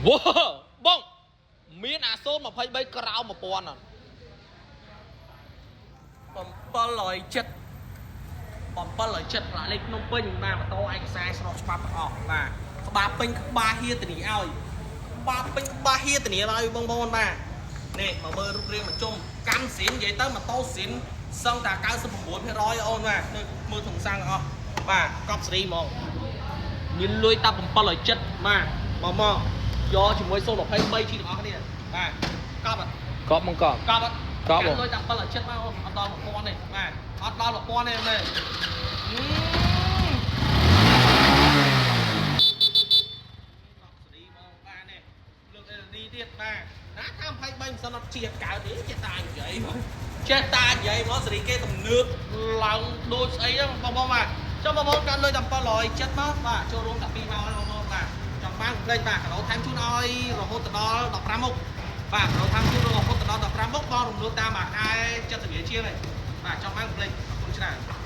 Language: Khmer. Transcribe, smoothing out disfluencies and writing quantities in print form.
វ៉ាបងមានអា023ក្រោម1000អត់770 770ផ្លាកលេខភ្នំពេញបាទម៉ូតូឯកសារស្របច្បាប់ទាំងអស់បាទក្បាលពេញក្បាលហៀធានីឲ្យក្បាលពេញក្បាលហៀធានីឲ្យបងប្អូនបាទនេះមកមើលរូបរាងមកជុំកម្មស៊ីននិយាយទៅម៉ូតូស៊ីនសឹងតែ99%អូនបាទនេះមើលធុងសាំងទាំងអស់បាទកប់សេរីហ្មងមានលុយតា770បាទមកមកយកជាមួយ023ជីទាំងអស់គ្នាបាទកប់អត់ កប់មកកប់ កប់អត់ កប់បង លុយតា770មកអូនអត់ដល់1000ទេបាទអត់ដល់1000ទេមែនអឺកប់សេរីមកបាទនេះលើក LED ទៀតបាទណាថា23មិនសិនអត់ជាកើតទេចេះតានិយាយមកចេះតានិយាយមកសេរីគេទំនើបឡើងដូចស្អីហ្នឹងបងបងបាទចុះបងបងកាន់លុយតា770មកបាទចូលរួម12មកបងបងបាទចង់បានកុំភ្លេចបាទកាឡូថែមជូនឲ្យរហូតដល់15មុខ បាទរហូតជូនរហូតដល់15មុខបងរំលោភតាមមួយខែ70រៀលជាងហើយបាទចង់បានកុំភ្លេចអរគុណច្រើន។